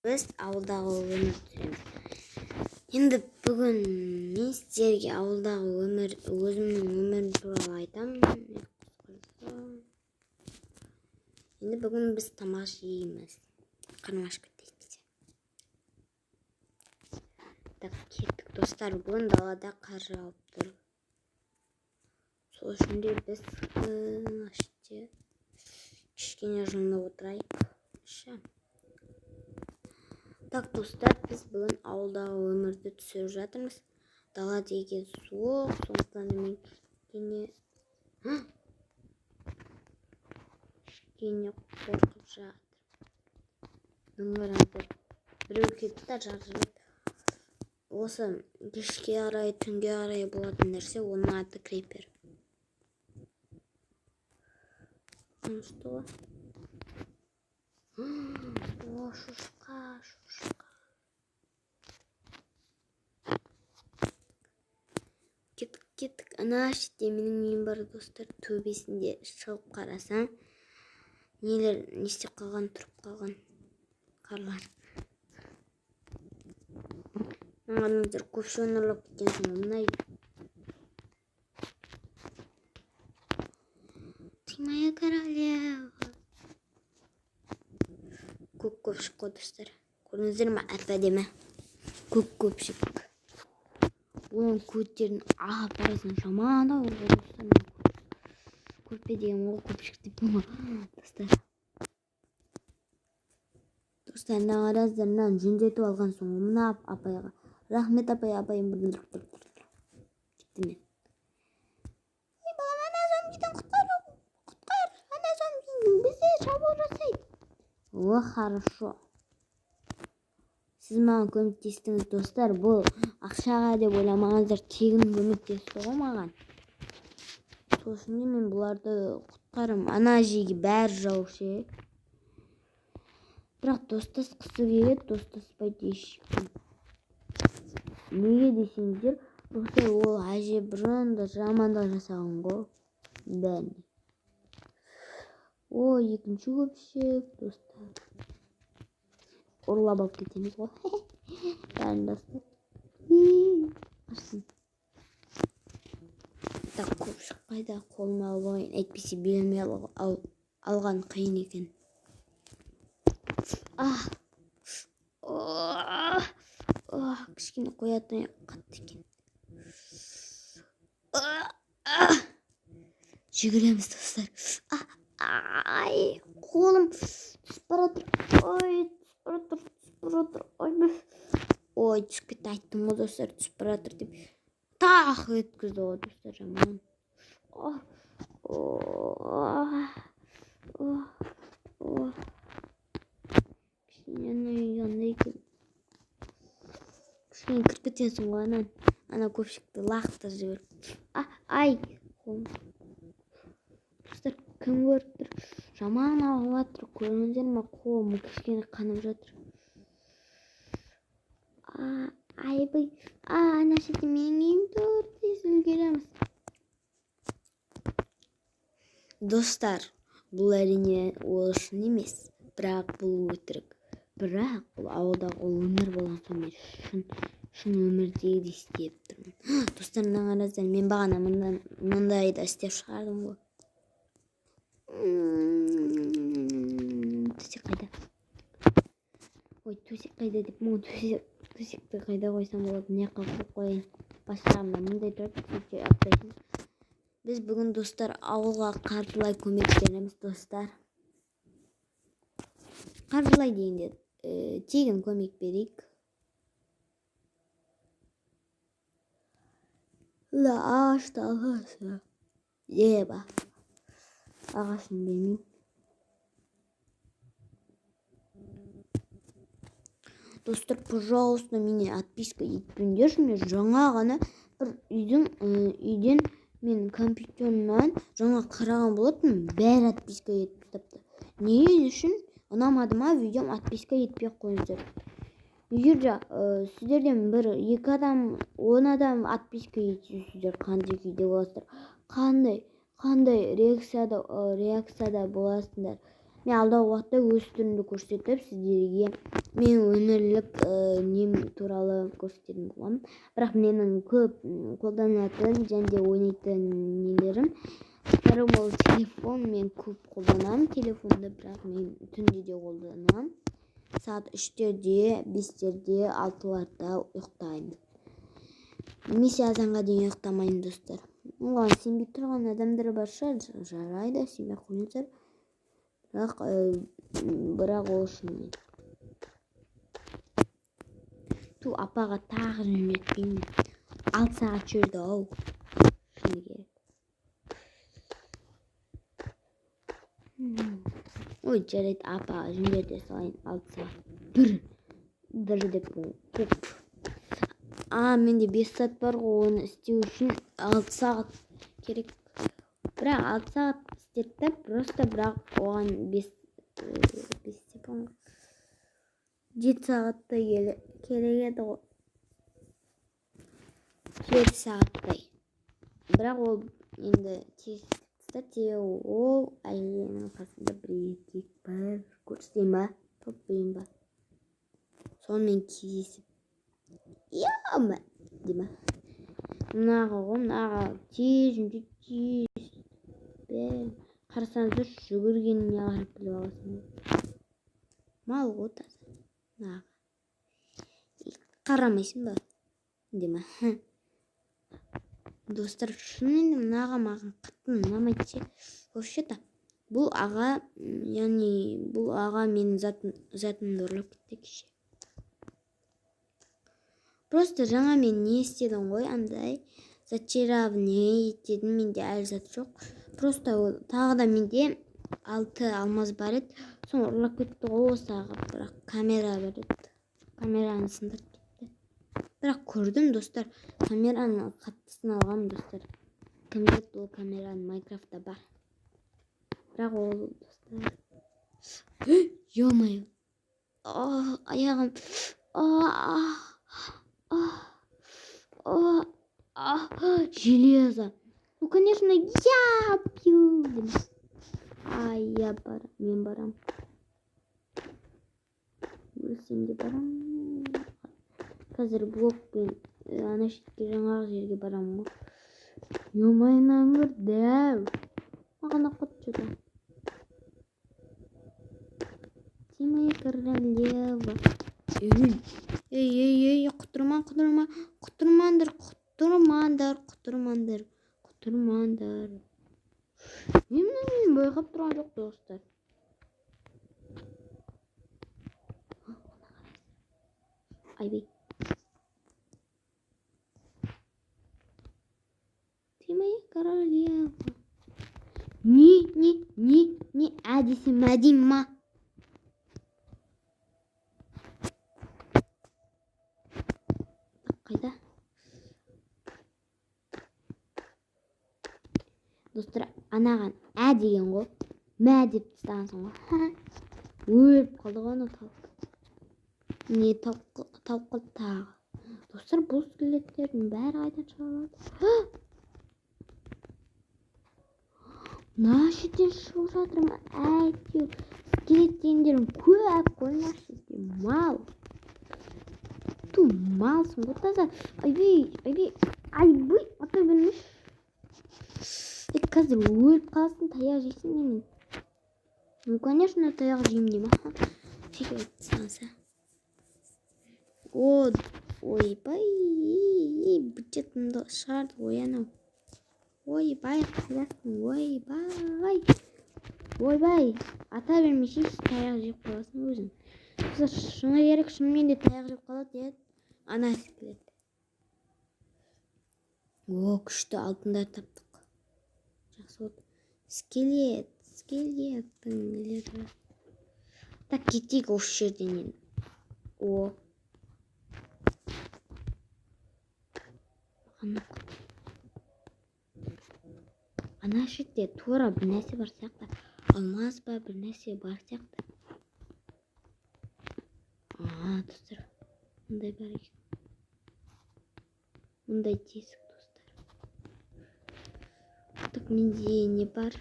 Біз ауылдағы өмір түсіреміз. Енді бүгін мен сіздерге ауылдағы өмір, өзімнің өмірім туралы айтамын. Енді бүгін біз тамақ жейміз. Қарным ашып кетті әйтпесе. Так, кеттік достар, бүгін далада қар жауып тұр. Сол үшін де біз кішкене жылынып отырайық. Так, достар, біз бүгін ауылдағы өмірді түсіріп жатырмыз. Дала деген суық, сондықтан мен кішкене қорқып жатырмын. Қараңыздар, біреу кетті да жарып. Осы кешке қарай, түнге қарай болатын нәрсе, оның аты крипер. Что? О, шошқа, шошқа. Кеттік, кеттік. Ана шетте менің үйім бар, достар. Төбесінде шығып қарасаң, нелер не істеп қалған, тұрып қалған қарлар. Мына көпшігін ұрлап кеткен соң, мына үй. Ты моя королева. Көк көпшік қой, достар. Көрдіңіздер ме, әп-әдемі көк көпшік. Оның көттерін ағып барасың, жаман ауыр ғой, достар. Көрпе деген ол көпшік деп болма, достар. Достар, мына қараңыздар, мынаны жөндетіп алған соң мына апайға рахмет, апай, апайым кетті мен. Ей, балам, ана зомбиден құтқар, құтқар, ана зомби бізде шабуыл жасайды. О, хорошо. Сіз маған көмектестіңіз, достар. Бұл ақшаға деп ойламаңыздар, тегін көмектесті ғой маған. Сол үшін де мен бұларды құтқарым. Ана жерге бәрі жау ше. Бірақ достасқысы келеді, достаспайды ешкім. Неге десеңіздер, достар, ол әже бұрын да жамандық жасаған ғой бәріне. О, екінші көпшік, достар. Ұрлап алып кетеміз ғой. Бәрін, достар. Қашсын. Так, көпшік қайда? Қолыма алып алайын. Әйтпесе беліме алған қиын екен. Кішкене қоятын қатты екен. Жүгіреміз, достар. Ай, қолым түсіп бара жатыр. Ой, түсіп бара жатыр, түсіп бара жатыр. Ой, ой, түсіп кетті, айттым ғой, достар, түсіп бара жатыр деп. Тақ еткізді ғой, достар, жаман. Кішкене ана үй андай екен. Кішкене кіріп кетесің ғой, ана көпшікті лақтырып жіберіп. Ай, қолым. Достар, кім көріп тұр? Жаман ауырып жатыр, көрдіңіздер ме? Қолым кішкене қанып жатыр. Айбай. Ана жерде менің үйім тұр, тез үлгереміз. Достар, бұл әрине ол шын емес, бірақ бұл өтірік. Бірақ бұл ауылдағы өмір болған соң мен шын өмірдегідей істеп тұрмын. Достар, мына қараңыздар, мен бағана мындайды істеп шығардым ғой. Төсек қайда? Ой, төсек қайда деп, мұны төсекті қайда қойсам болады? Не қылып қояйын? Бас жағымда мындай тұрады, төсекте аттайтын. Біз бүгін, достар, ауылға қаржылай көмек береміз, достар. Қаржылай дегенде, тегін көмек берейік. Ла, ағашты ағашы. Еба. Ағашын бермеймін. Достар, пожалуйста, мені отписка етпеңдерші. Мен жаңа ғана бір үйден мен компьютерімнен жаңа қараған болатынмын, бәрі отписка етіп тастапты. Не үшін ұнамады ма видеом, отписка етпей ақ қойыңыздар. Егер де, сіздерден бір екі адам, 10 адам отписка етсе, сіздер қандай күйде боласыздар? Қандай реакцияда боласыңдар? Мен алдағы уақытта өз түрімді көрсетіп, сіздерге Мен өмірлік нем туралы көрсететін боламын. Бірақ менің көп қолданатын және де ойнайтын нелерім ол телефон. Мен көп қолданамын телефонды, бірақ мен түнде де қолданамын. Сағат 3-терде, 5-терде, 6-ларда ұйықтаймын. Немесе азанға дейін ұйықтамаймын, достар. Оған сенбей тұрған адамдар бар шығар, жарайды, сенбей қойыңыздар. Бірақ ол шынымен. Ту апаға тағы жөнелтпеймін. 6 сағат жүрді ау. Шыны керек. Ой, жарайды, апа жөнелте салайын. 6 сағат. Бір деп көп. Менде 5 сағат бар ғой, оны істеу үшін 6 сағат керек. Бірақ 6 сағат істетті, просто бірақ оған 5 деп он 7 сағаттай керек еді ғой. 7 сағаттай. Бірақ ол енді тез істеді, ол әженің қасында бір еркек бар. Көрсетейін ба? Таппайын ба? Сонымен кездесіп. Ё-ма, деймін. Мынаға ғой, мынаға тез жөнде тез. Бәрін қарасаңыздар, жүгіргеніне қарап біліп аласың. Мал ғой таза. Мынаға. Қарамайсың ба? Деймін. Достар, шынымен де мынаға маған қатты ұнамайды ше. Вообще-то, бұл аға, яғни бұл аға менің затымды ұрлап кетті кеше. Просто жаңа мен не істедім ғой, андай зачарование дедім, менде әлі зат жоқ. Просто ол тағы да менде 6 алмаз бар еді, соны ұрлап кетті ғой осы аға. Бірақ камера бар еді, камераны сындырып кетті. Бірақ көрдім, достар, камераның қаттысын алғанмын, достар. Кім біледі, ол камераның Майнкрафтта бар. Бірақ ол, достар, ё-моё, аяғым, железо. Ну, конечно, я пью. Ай, я барам, мен барам. Өлсем де барам. Қазір блокпен ана шетке жаңағы жерге барам ғой. Ё-моё, мынаны дәу. Маған ұнап қалды что-то. Ты моя королева. Ей, ей, ей, ей, құтырма, құтырма, құтырмаңдар, құтырмаңдар, құтырмаңдар, құтырмаңдар. Мен мені байқап тұрған жоқ, достар. Айбей. Ты моя королева. Не, не, не, не, ә десем, мә деймін ма? Қайда? Достар, анаған ә деген ғой, мә деп тастағансың ғой. Өліп қалды ғой анау тауық. Не тауық қалды тағы. Достар, бұл скелеттердің бәрі қайдан шыға алады? Мына жерден шығып жатыр ма? Әйтеуір скелет дегендерің көп қой мына жерде. Мал. Ту, малсың ғой таза. Айбей, айбей, айбей, ата бермеші. Қазір өліп қаласың, таяқ жейсің менен. Ну, конечно, таяқ жеймін деймін. Сөйтіп айтсаңыз. О, ойбай, бітетінді шығарды ғой анау. Ойбай, қайдасың, ойбай. Ойбай, ата бермесейші, таяқ жеп қаласың өзің. Достар, шыны керек, шынымен де таяқ жеп қалады, иә. Ана скелет. О, күшті алтындар таптық. Жақсы болды. Скелет, скелеттің нелері. Так, кетейік осы жерден енді. О. Ана жерде тура бір нәрсе бар сияқты. Алмаз ба, бір нәрсе бар сияқты. Достар, мындай бар екен. Мындай тесік, достар. Так, менде не бар?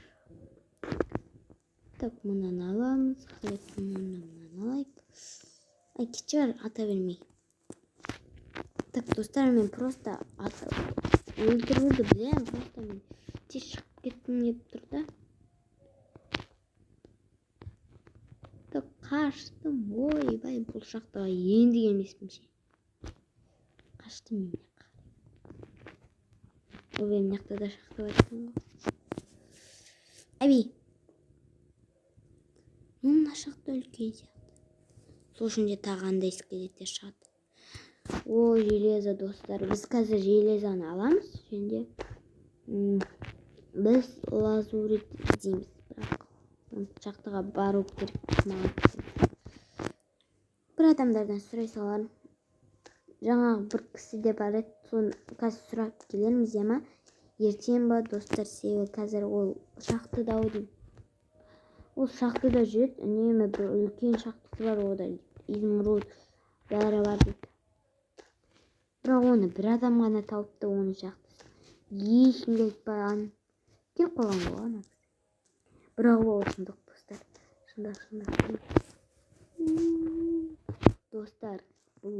Так, мынаны аламыз. Мынаны алайық. Ай, кетші бар, ата бермей. Так, достар, мен просто өлтіруді білемін, просто мен тез шығып кеткім келіп тұр да. Так, қаштым, ойбай, бұл шақтаға енді келмеспін ше. Қаштым мен. Ойбай, мына жақта да шахта бар екен ғой. Әби. Мына шахта үлкен сияқты. Сол үшін де тағы андай скелеттер шығады. О, железо, достар. Біз қазір железоны аламыз. Және де біз лазурит іздейміз. Бірақ шахтаға бару керек маған. Бір адамдардан сұрай саларым. Жаңағы бір кісі де бар еді, соны қазір сұрап келерміз, иә ма? Ертең ба, достар, себебі қазір ол шахтада ау деймін. Ол шахтада жүреді, үнемі бір үлкен шахтасы бар, ода изумруд бәрі бар дейді. Бірақ оны бір адам ғана тауыпты, оның шахтасын. Ешкімге айтпаған. Келіп қалған ғой ана кісі. Бірақ ол шындық, достар. Шындық, шындық. Достар, бұл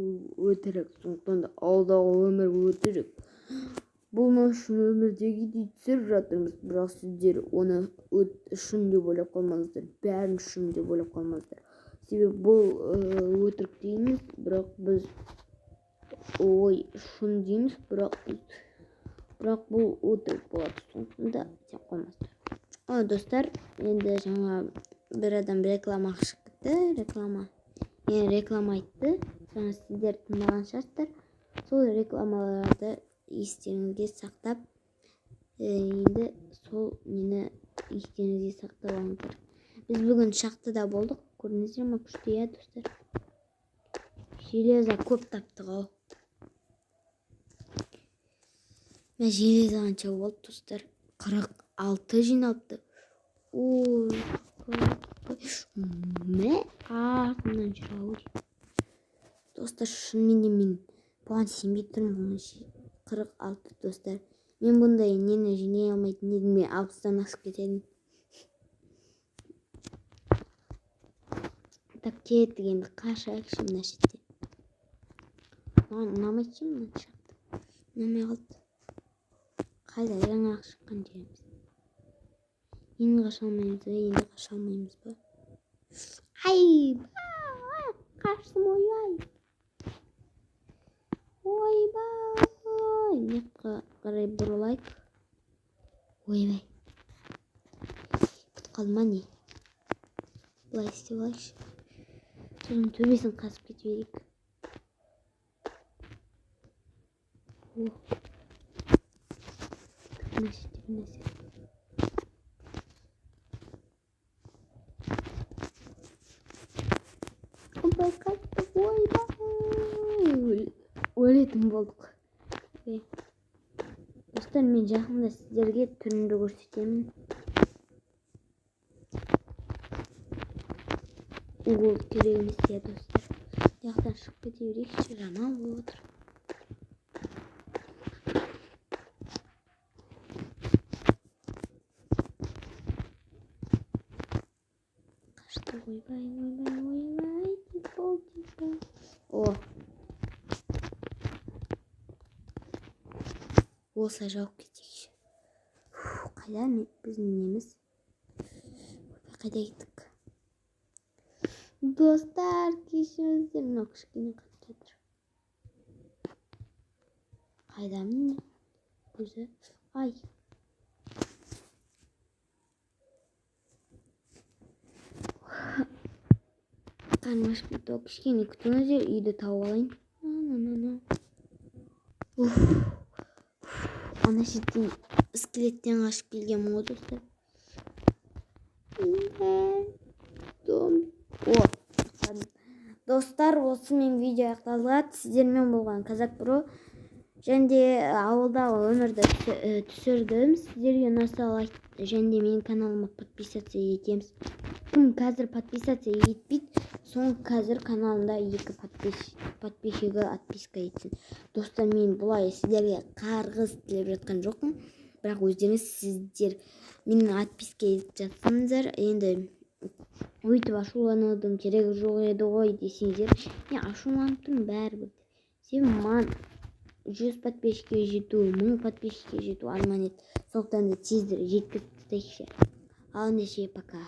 өтірік, сондықтан да алдағы өмір өтірік. Бұл шын өмірдегідей түсіріп жатырмыз, бірақ сіздер оны шын деп ойлап қалмаңыздар, бәрін шын деп ойлап қалмаңыздар. Себебі бұл өтірік дейміз, бірақ біз ой, шын дейміз, бірақ бұл өтірік болады, сондықтан да сеніп қалмаңыздар. О, достар, енді жаңа бір адам реклама шығып кетті, реклама. Мен реклама айтты, жаңа сіздер тыңдаған шығарсыздар. Сол рекламаларды естеріңізге сақтап, енді сол нені естеріңізге сақтап алыңыздар. Біз бүгін шахтада болдық, көрдіңіздер ме, күшті, иә, достар? Железо көп таптық ау. Мә, железо қанша болды, достар? 46 жиналыпты. Ой, мә, артымнан жүр ау деймін. Достар, шынымен де мен бұған сенбей тұрмын. 46, достар. Мен бұндай нені жинай алмайтын едім, мен 60-тан асып кетедім. Так, кеттік енді, қашайықшы мына шеттен. Маған ұнамайды ше мына шахта. Ұнамай қалды. Қайда жаңағы шыққан жеріміз? Енді қаша алмаймыз ба? Енді қаша алмаймыз ба? Ай, қаштым, ойбай. Ойбай. Мына жаққа қарай бұрылайық. Ойбай. Бітіп қалды ма не? Былай істеп алайықшы. Соның төбесін қазып кете берейік. О. Мына жерде бір нәрсе. Ойбай, қаттық, ойбай. Өлетін болдық. Достар, мен жақында сіздерге түрімді көрсетемін. Ол керек емес, иә, достар. Жақтан шығып кете берейікші, жаман болып отыр. Қашты, ойбай, ойбай, ойбай, тез бол, тез бол. О. Осылай жауып кетейікші. Фу, қайда біздің неміз? Ойбай, қайда кеттік? Достар, кешіріңіздер, мынау кішкене қатып жатыр. Қайдамын мен? Өзі. Ай. Қарным ашып кетті. Кішкене күтіңіздер, үйді тауып алайын. На-на-на-на. Уф. Ана шеттен скелеттен қашып келгенмін ғой, достар. О, достар, осымен видео аяқталады. Сіздермен болған Казак Бро. Және де ауылдағы өмірді түсірдім. Сіздерге ұнаса лайк және де менің каналыма подписаться етеміз. Кім қазір подписаться етпейді, соң қазір каналымда 2 подписчигі отписка етсін. Достар, мен бұлай сіздерге қарғыс тілеп жатқан жоқпын, бірақ өздеріңіз сіздер менің отписка етіп жатсаңыздар, енді Өйтіп ашуланудың керегі жоқ еді ғой десеңдер, мен ашуланып тұрмын бәрібір. Себебі маған 100 подписчикке жету, 1000 подписчикке жету арман еді. Сондықтан да тезірек жеткізіп тастайықшы. Ал ендеше, пока.